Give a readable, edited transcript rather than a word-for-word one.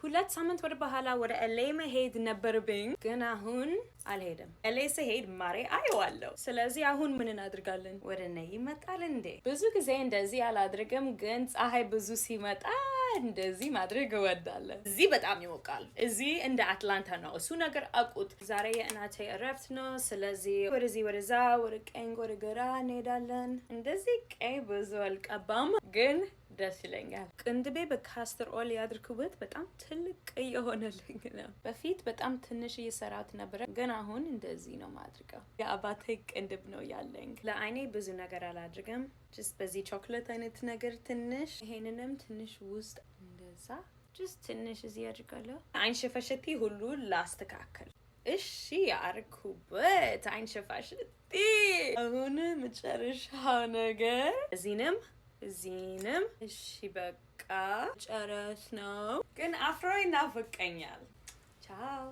2 ሳምንት ወደ በኋላ ወደ LA መሄድ ነበረብኝ፣ ግን አሁን አልሄድም። LA ስሄድ ማሬ አየዋለሁ። ስለዚህ አሁን ምን እናድርጋለን? ወደ እኔ ይመጣል እንዴ? ብዙ ጊዜ እንደዚህ አላድርግም፣ ግን ፀሐይ ብዙ ሲመጣ እንደዚህ ማድረግ እወዳለሁ። እዚህ በጣም ይሞቃል። እዚህ እንደ አትላንታ ነው። እሱ ነገር አውቁት። ዛሬ የእናቴ እረፍት ነው። ስለዚህ ወደዚህ ወደዛ፣ ወደ ቀኝ ወደ ግራ እንሄዳለን። እንደዚህ ቀይ ብዙ አልቀባም፣ ግን ደስ ይለኛል። ቅንድቤ በ castor oil ያድርኩበት በጣም ትልቅ ቀይ የሆነልኝ ነው። በፊት በጣም ትንሽ እየሰራት ነበረ፣ ግን አሁን እንደዚህ ነው ማድርገው። የአባቴ ቅንድብ ነው ያለኝ። ለአይኔ ብዙ ነገር አላድርግም። Just በዚህ ቾክሌት አይነት ነገር ትንሽ፣ ይሄንንም ትንሽ ውስጥ እንደዛ just ትንሽ እዚህ አድርጋለሁ። አይን ሽፋሽፍቴ ሁሉ ላስተካከል። እሺ አርኩበት አይን ሽፋሽፍቴ። አሁን መጨረሻው ነገር እዚህንም እዚህንም። እሺ በቃ ጨረስ ነው። ግን አፍሮ ይናፍቀኛል። ቻው።